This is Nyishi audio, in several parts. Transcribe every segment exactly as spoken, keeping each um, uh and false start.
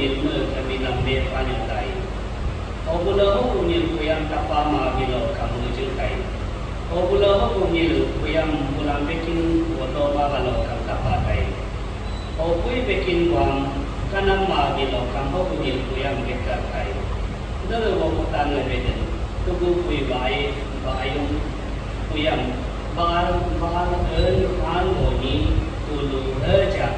Kami lambe panyo tai. Obula hukum nil kuyang tapa ma bilo kamu jutai. Obula hukum nil kuyang bulan pekin foto ma balo kam tapa tai. Opui pekin buang kanam ma bilo kam hukum nil kuyang bekar tai. Dulu bokutan lebeden tugu pui bai bayung kuyang bar bar en han boni tulu heja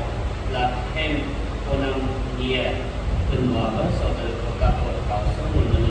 lat hem konam nie. Benua ba saudara kota kota semua.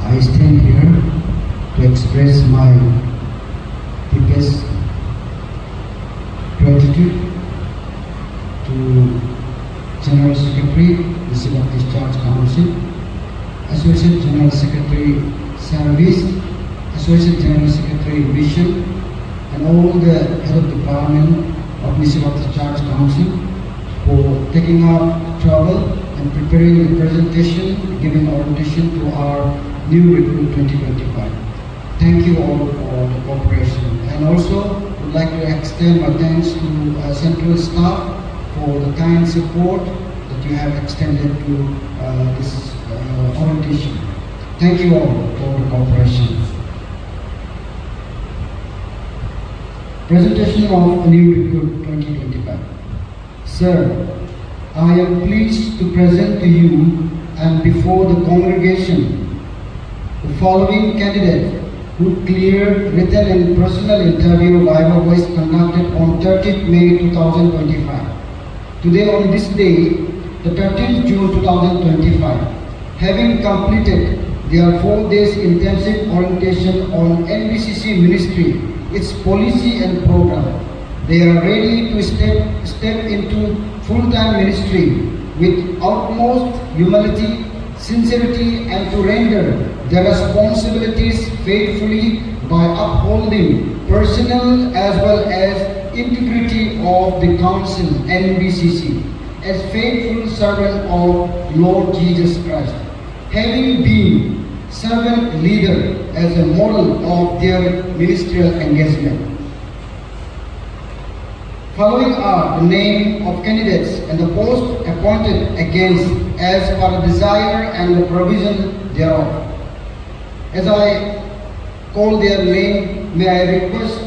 I stand here to express my deepest gratitude to General Secretary, Nyishi Baptist Church Council, Associate General Secretary Service, Associate General Secretary Mission, and all the head of department of Nyishi Baptist Church Council for taking up trouble and preparing the presentation, giving orientation to our new recruit twenty twenty-five. Thank you all for the cooperation. And also would like to extend my thanks to, uh, central staff for the kind support that you have extended to, uh, this, uh, orientation. Thank you all for the cooperation. Presentation of a new recruit twenty twenty-five. Sir, I am pleased to present to you and before the congregation the following candidate who cleared written and personal interview viva voce conducted on thirtieth May two thousand twenty-five. Today, on this day, the thirteenth June two thousand twenty-five, having completed their four days intensive orientation on N B C C ministry, its policy and program, they are ready to step, step into full-time ministry with utmost humility, sincerity, and to render their responsibilities faithfully by upholding personal as well as integrity of the Council, N B C C, as faithful servant of Lord Jesus Christ, having been servant leader as a model of their ministerial engagement. Following are the name of candidates and the post appointed against as per the desire and the provision thereof. As I call their name, may I request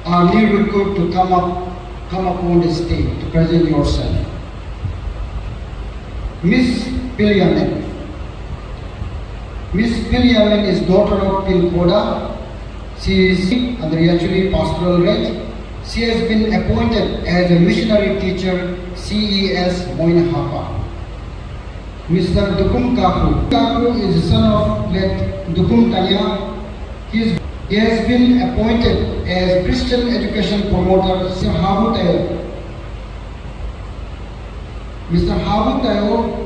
our new recruit to come up, come upon the stage to present yourself. Miss Piliamen. Miss Piliamen is daughter of Pil Koda. She is under Yachuli Pastoral Range. She has been appointed as a missionary teacher, C E S Moin Hapa. Mister Dukum Kaku. Kaku is the son of late Dukum Tanya. He is, he has been appointed as Christian education promoter, Mister Habu Tayo. Mister Habu Tayo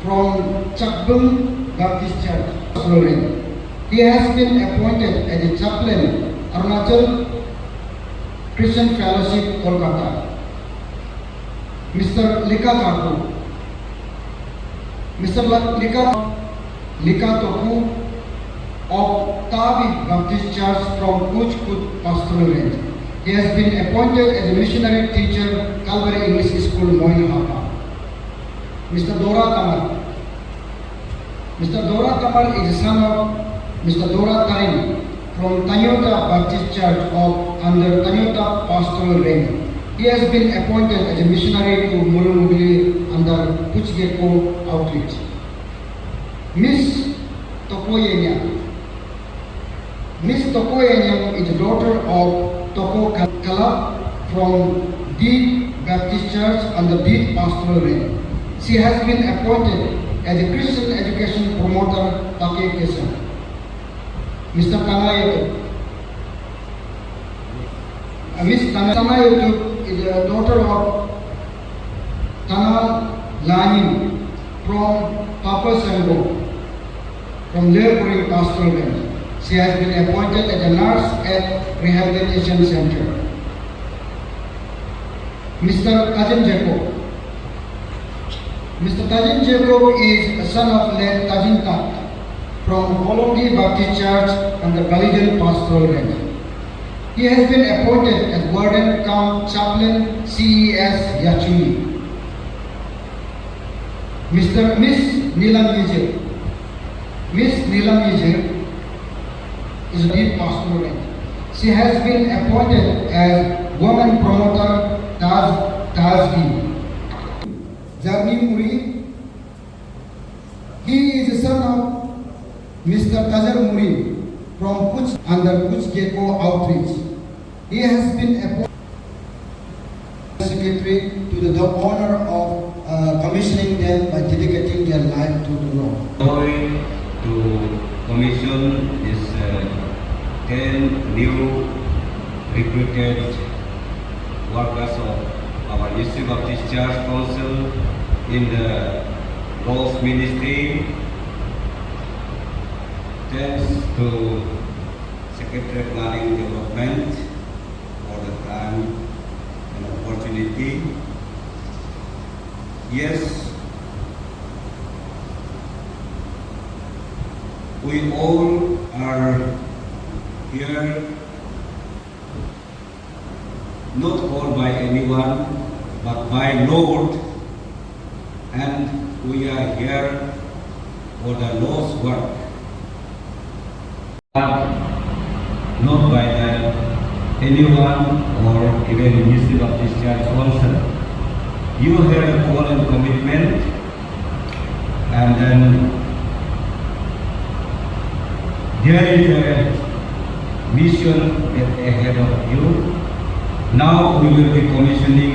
from Chakbung Baptist Church, Lorraine. He has been appointed as a chaplain, Arunachal Christian Fellowship, Kolkata. Mister Lika Kaku. Mister La-, Lika, Lika Toku of Tabi Baptist Church from Kuchkut Pastoral Range. He has been appointed as a missionary teacher, Calvary English School, Moin Hapa. Mister Dora Tamar. Mister Dora Tamar is the son of Mister Dora Tarin from Tanyota Baptist Church of under Tanyota Pastoral Range. He has been appointed as a missionary to Mulumugli under Kuchgeko Outreach. Miss Tokoyenya. Miss Tokoyenya is the daughter of Toko Kal-, Kala from Deed Baptist Church under Deed Pastoral Range. She has been appointed as a Christian education promoter, Take Kesa. Mister Tanayato. Uh, Miss Tana, Tanayato is the daughter of Tana Lanin from Papa Sango, from Lerpuring Pastoral Range. She has been appointed as a nurse at Rehabilitation Center. Mister Kajin Jacob. Mister Tajin Jacob is a son of late Tajin Tat from Bolongi Baptist Church under Balijan Pastoral Range. He has been appointed as warden cum chaplain, C E S Yachuli. Mister Miss Nilam Vijay. Miss Nilam Vijay is lead pastor. She has been appointed as woman promoter Taj, Tajgi. Jarni Muri. He is the son of Mister Tajar Muri from Kuch under Kuch Gecko Outreach. He has been appointed secretary to the, the honor of, uh, commissioning them by dedicating their life to the Lord. Joy to commission this, uh, ten new recruited workers of our Nyishi Baptist Church Council in the Lord's ministry. Thanks to Secretary Planning Development for the time and opportunity. Yes, we all are here, not called by anyone, but by Lord, and we are here for the Lord's work. Not by the anyone or even Nyishi Baptist Church Council. You have a call and commitment, and then there is a mission that ahead of you. Now we will be commissioning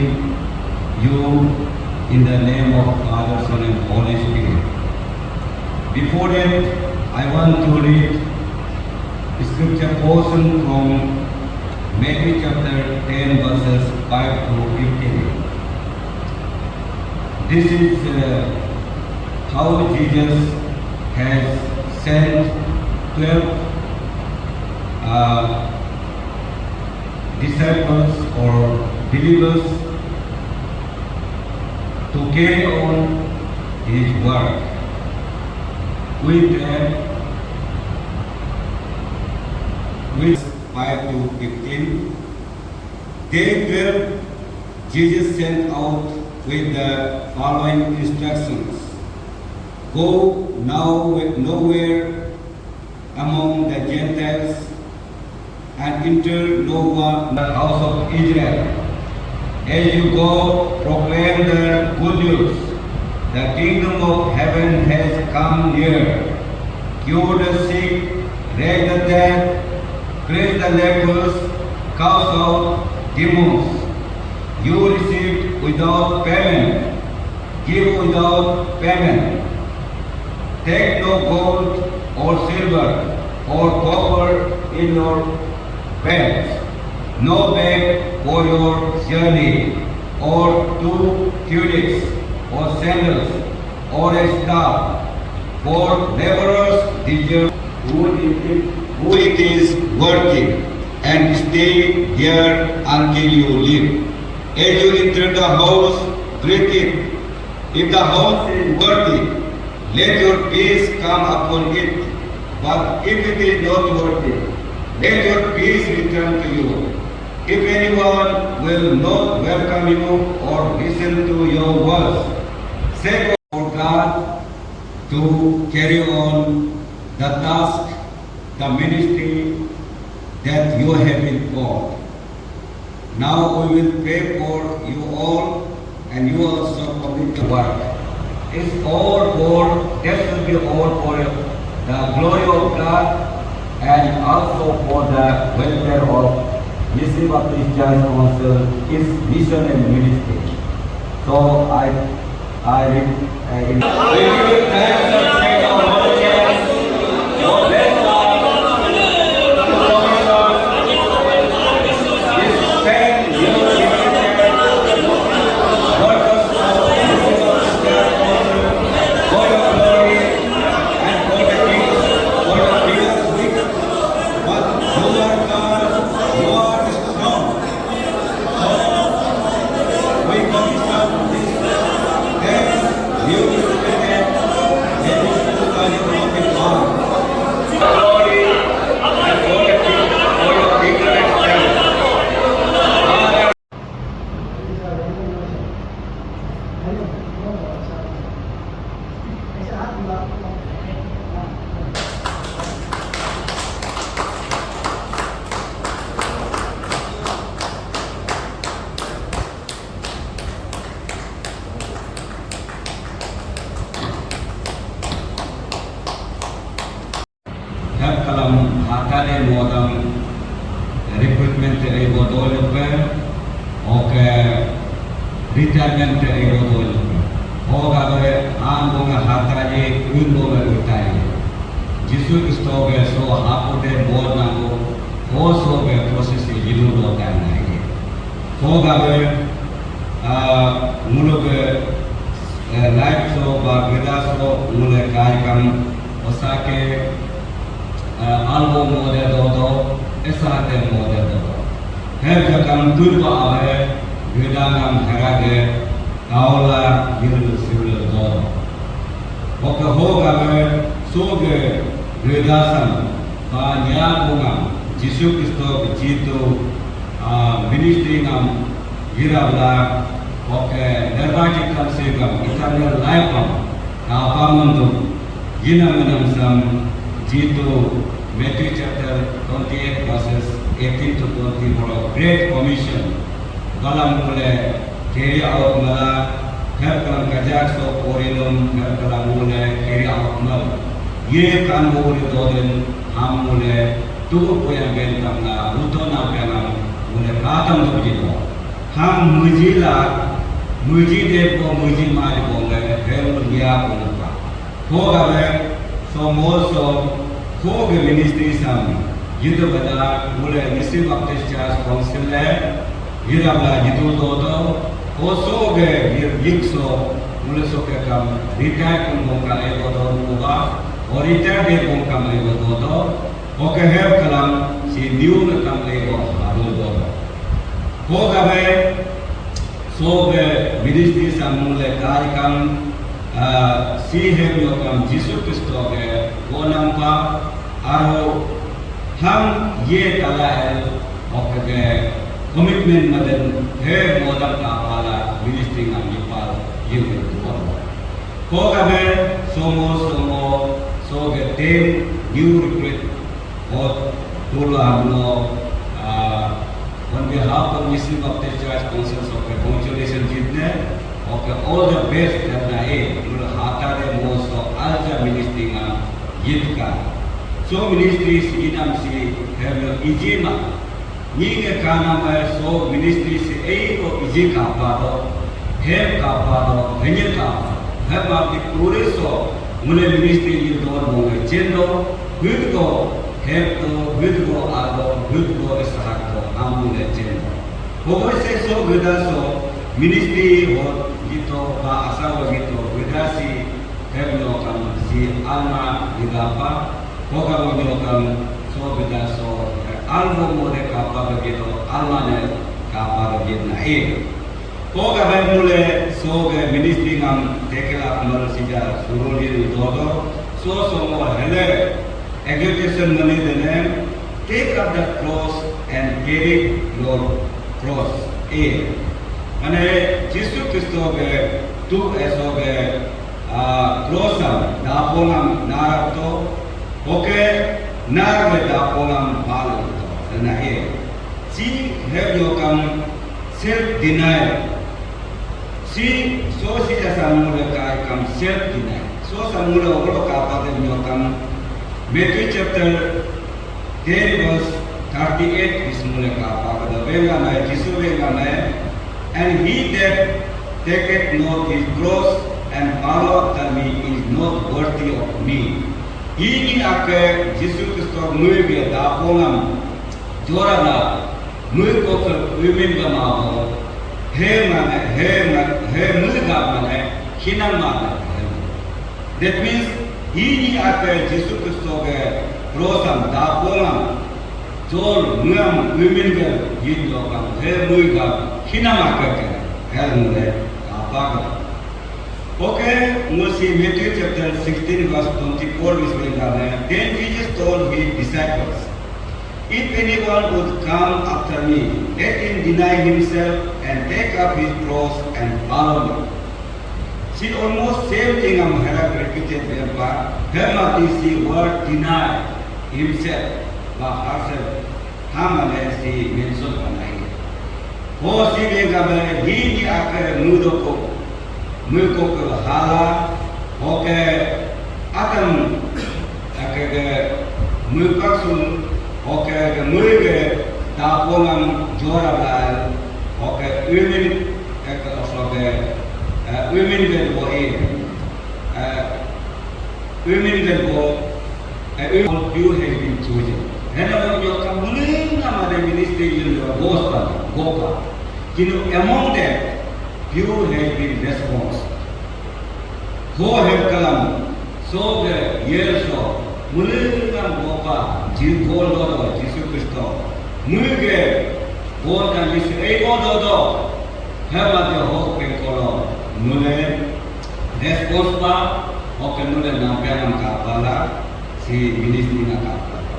you in the name of Father, Son, and Holy Spirit. Before that, I want to read scripture portion from Matthew chapter ten, verses five to fifteen. This is, uh, how Jesus has sent twelve uh, disciples or believers to carry on his work with them, with five to fifteen. Day twelve, Jesus sent out with the following instructions: Go now nowhere among the Gentiles and enter no one the house of Israel. As you go, proclaim the good news. The kingdom of heaven has come near. Cure the sick, raise the dead, cleanse the lepers, cast out demons. You received without payment, give without payment. Take no gold or silver or copper in your belts, no bag for your journey, or two tunics, or sandals, or a staff, for laborers deserve who it is, who it is worthy, and stay there until you leave. As you enter the house, greet it. If the house is worthy, let your peace come upon it. But if it is not worthy, let your peace return to you. If anyone will not welcome you or listen to your words, say for God to carry on the task, the ministry that you have been called. Now we will pray for you all, and you also commit the work. It's all for, that should be all for the glory of God and also for the welfare of Nyishi Baptist Church Council, its mission and ministry. So I I will, I will. We give you thanks and praise, our Lord Jesus. God bless us. This ten years, work us for your glory and for the kingdom, for the kingdom. But you are God, you are strong. Hep kalam hatade modam recruitment te ebo dolupe, oke retirement te ebo dolupe. Hoga be an bonga hataje, un bonga utaje. Jisu Kristo ge so hapude mod nango, ho so ge process e jilu do tan nai. Hoga be, ah, ngulu ge, eh, live show ba geda show ngule kai kam osake, eh, albo mode dodo, esate mode dodo. Her jakam turba abe geda nam herage kaula yirul sirul dodo. Oke hoga be soge geda sam ba nya bunga Jisu Kristo jitu, ah, ministry nam yirabla, oke, nerbaji kamse gam, eternal life am, kapa mundu, yina menam sam, jitu, Matthew chapter twenty-eight verses eighteen to twenty, boro Great Commission, balam mule, carry out mala, her kalam kajak so porinum, her kalam mule, carry out mal. Ye kan bo uri doden, ham mule, tu poyang ben tamna, uto na penam, mule, katam do jito. Ham muji la, muji de ko muji mari ko nge, hel ya ko napa. Ho gabe, so mo so, ho ge ministry sam, yidu bada, mule Nyishi Baptist Church Council le, yirabla yidu do do, ho so ge yir yik so, mule so ke kam, retire kun mo ka e do do mo ba, Orita de bong kam lego dodo, oke heb kalam si niu na kam lego hado dodo. Ho gabe so be ministry sam mule kai kam, ah, si heb yo kam Jisu Kristo ke bonam pa aro ham ye tala el oke ke commitment maden he modam ka pala ministry ngam yipal yim dodo. Ko gabe somo somo so ge ten new recruit hot tula hamno, ah, on behalf of Nyishi Baptist Church Council so ke congratulation jitne, oke all the best dan na e, mula hata de mo so alja ministry nga yitka. So ministry si inam si hemyo ijima. Nyinge kanam eh so ministry se ei ko iji kapa do, hem kapa do, henye kapa. Hem ma ki pure so mule ministry yi do mule chendo, hud ko hem do, hud ko ado, hud ko esahak do, ham mule chendo. Hogo se so geda so ministry ho jito ba asa ho jito geda si hem no kam si alma geda pa. Hoga mo nyokam so beda so, eh, albo mo de kapa bagi to, alma ne kapa bagi na e. Hoga hai mule so ge ministry ngam take up mal sija surul ye dodo, so so mo hele exhortation mani dene, take up the cross and carry your cross. E. Mane Jisu Kristo ge tu eso ge ah, cross am dapongam narap to, oke, narap le dapongam bal to, na e. Si heb yo kam self denial. Si so si ja samule kai kam self denial. So samule okro kapa de yo kam Matthew chapter ten verse thirty-eight is mule kapa kada venga nai, Jisu venga nai, and he that taketh not his cross and follow after me is not worthy of me. Ini ake Jisu Kristo mui ge dapongam jorana mui ko ke umin ga mabo he mane he ma-, he mui ga mane hinang mane. That means, ini ake Jisu Kristo ke cross am dapongam jol muam umin ke yin lokam he mui ga hinam ake ke hel mule apa ke. Okay, we see Matthew chapter sixteen verse twenty-four is when the, then Jesus told his disciples, "If anyone would come after me, let him deny himself and take up his cross and follow me." See, almost same thing am hera repeated there, but hema this word deny himself, ba herself, hamane si mention banai. Ho si be gabe hi ni ake mudo ko, mu ko ke hala, ho ke atam ake ke mu paksum, ho ke ke mu ke dapongam jora ba, ho ke umin Eke osobe, eh, women del bo e, eh, women del bo, eh, women, you have been chosen. Hena bo nyoka muling nama de ministry yun yo gospel, gopa. Kinu among them, you have been response. Ho hem kalam, so ge yer so, muling nam gopa, ji gol do do, Jisu Kristo. Muige, gol kan Jisu, ei go do do. Hema ke hok pengkolo nule response pa, oke nule nampianam kapala, si ministry na kapala.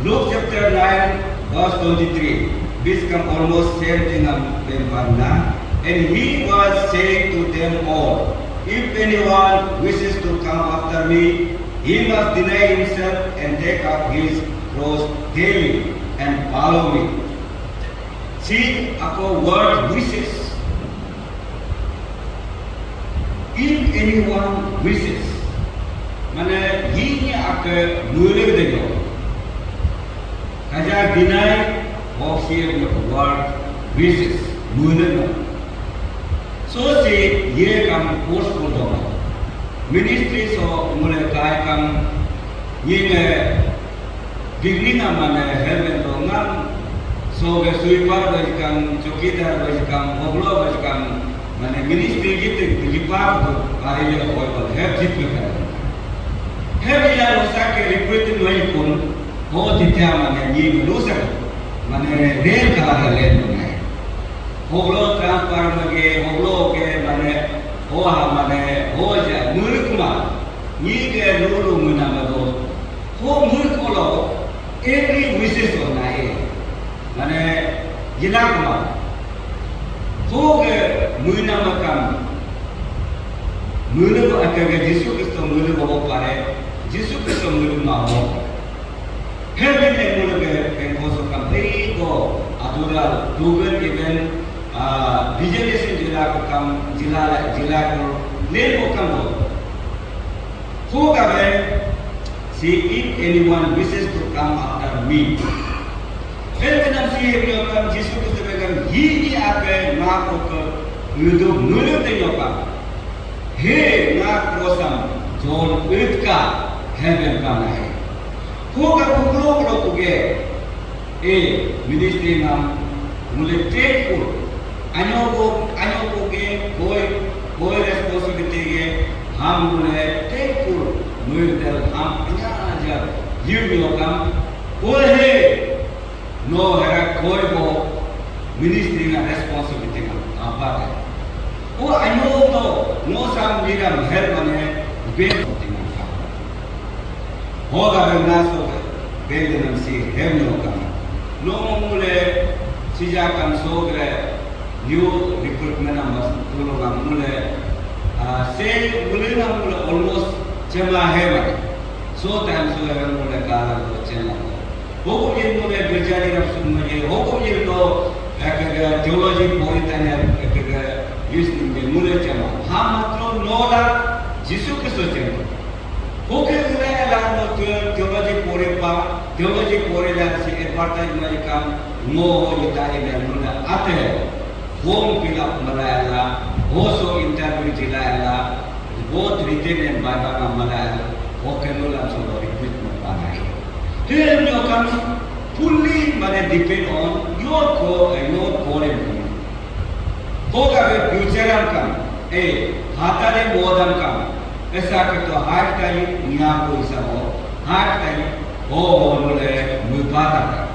Luke chapter nine, verse twenty-three, this come almost same thing am pempanna. And he was saying to them all, "If anyone wishes to come after me, he must deny himself and take up his cross daily and follow me." See, ako word wishes. If anyone wishes, mane, yini ake mulik de yo. Kaja deny, of here the word wishes, mulik na. So si ye kam forceful do. Ministry so mule kai kam yinge Degree na mane helmet do ngam, so ge sweeper bajkam, chowkidar bajkam, boglo bajkam, mane ministry jit lipa ko pare le hoi bal help jit me kan. Hemila losa ke recruit noi kun, ho titia mane ni losa, mane rel kala rel nai. Hoglo transfer mage, hoglo ke mane, ho ha mane, ho ja, muluk ma, ni ke lulu muna mado. Ho muluk lo, every wishes on nai. Mane, jila kuma. Ho ke muna makam, mulu ko aka ke Jisu Kristo mulu ko pare, Jisu Kristo mulu ma ho. Heaven ne mulu ke pengko so kam, ei ko, adura, dugan even, ah, visualization jila ko kam, jila, jila ko, len ko kam ho. Whoever, see, if anyone wishes to come after me. Hel kenam si hel nyokam Jisu Kristo bekam hi ni ape nga ko ke udu mulu te nyokam. He nga krosam John utka heaven kam nahe. Who ka kuklo klo kuge. Eh, ministry ngam mule thankful. Anyo ko, anyo ko ke koi, koi responsibility ke ham mule thankful. Mui del ham anya aja yum yo kam. Koi he no hera koi bo ministry nga responsibility nga apa te. O anyo to no sam miram her mane ben. Hoga bengna so bengna si hem no kam. No mule sija kam so gre new recruitment am bas tulo ngam mule, ah, se mule ngam mule almost chema hem. So time so hem mule kala ko chema. Hogo ye mule gerja ni rap sum ye, hogo ye no, eh, ke, ke theology pori tanya, eh, ke, ke use ni mule chema. Ha matro no la Jisu Kristo chema. Hoke ngai la no theology pore pa, theology pore la si advertise mai kam ngo ho jita ila nuna ate. Form fill up mala la, ho so interview jila la, both written and verbal mala la, hoke no la so recruitment pa nai. Then you can fully mane depend on your core, your core. Hoga be future am kam, eh, hatare modam kam, esa ke to heart tani, nia ko isa ho, heart tani, ho ho nule mupata ka.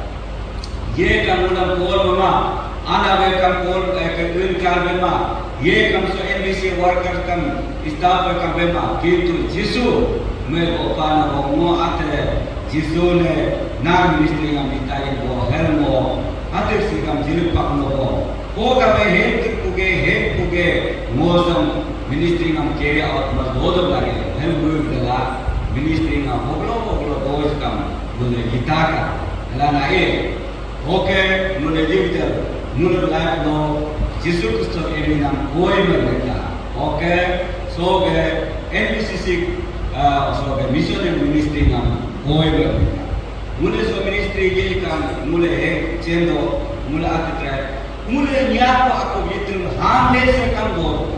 Ye kam nule call mama, ana be kam call, eh, ke win call mama, ye kam so N B C worker kam, staff kam mama, kintu Jisu, me opa na ho mo ate, Jisu ne, na ministry am itai ho, help mo, ate si kam jilip pak no ho. Hoga be hem tuk puge, hem puge, ngosam ministry ngam carry out mas dodam lagi, hem move dala, ministry ngam hoglo hoglo boys kam, mune gitaka, lana e. Okay, mune gitaka, mune life no, Jisu Kristo eminam koi mane ka. Okay, so ge N B C C, uh, so ge mission and ministry ngam koi mane ka. Mule so ministry ye kam, mule he chendo, mule ati try. Mule nyako ako bitul ham le se kam do.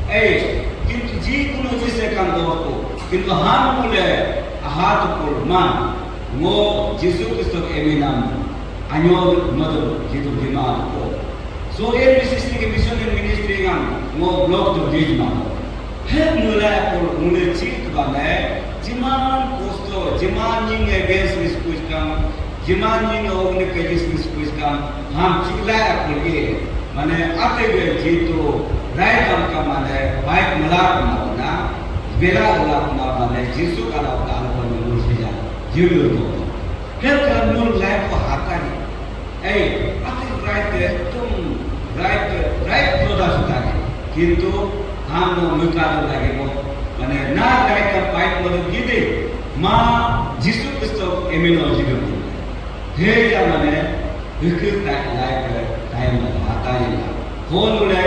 Eh, kintu ji kuno ji se kam do ko. Kintu ham mule ahat ko man. Ngo Jisu Kristo eminam anyo madu jitu dima ko. So N B C C ke mission and ministry ngam ngo block to jijma. He mula ko mule chit bane, jiman kosto, jiman ning against mis kuj kam, jiman ning ogni kajis mis kuj kam, ham chikla ko e. Mane ate be jitu rai kam ka mane baik mula ko na, bela mula ko na mane Jisu kala kala ko ni mul sija. Jilu ko. He kala mul lai ko hatani. Ei, ati right te, tum right, right brothers tani. Kintu ham no muka do lagi mo. Mane na right ka fight mo do gide. Ma Jisu Kristo emin o jidu. He ja mane hikir ta life time hata ni. Hon mule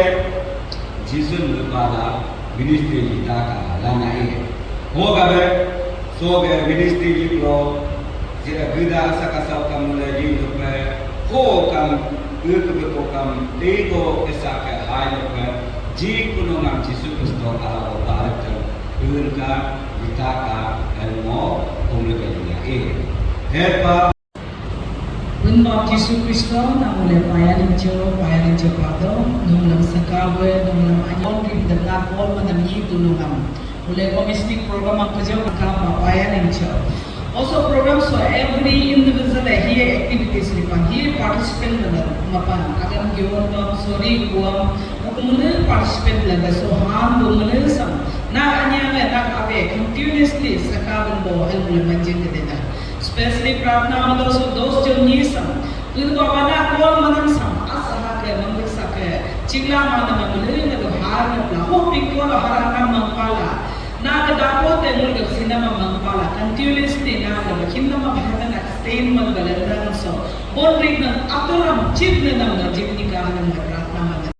Jisu mupala ministry jita ka lana e. Hoga be so ge ministry jipro jira gida asa kasau kam mule jin dupe ho kam uk be ko kam tei ko esa ke hai dupe ji kuno ngam Jisu Kristo ala ko tarik kan un ka jita ka elmo kumle ke jina e. Hepa Pun Bap Jisu Kristo, namule paya lincho, paya lincho pado, nunglam sakawe, nunglam anyong rim dengak pol manam yi tulungam. Le commissioning program ang kerja ka mapaya ning cho. Also program so every individual eh hi activities lipan hi participant mana mapan agam gion bam sorry guam kumule participant lada so han kumule sam na anya le na ave continuously saka bendo hal mule manjin kedena. Specially pratna mado so dos jo ni sam Pun bawana kol manam sam asaha ke mandik sake chingla mana memulai na do har na pla ho pingko lo har anam mangpala na ke dapo te mul ke sinama mangpala continuously na ke bakin nama bhajan extend man balandan so bon rik nam aturam chip na nam na jimni ka hanam na pratna mana.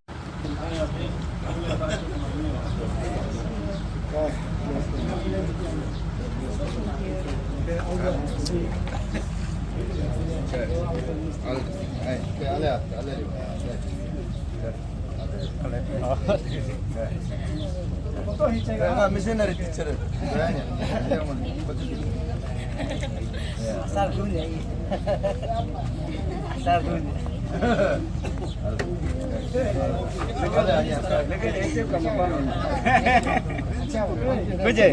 Missionary teacher. Asal dulu ya. Asal dulu. Kerja,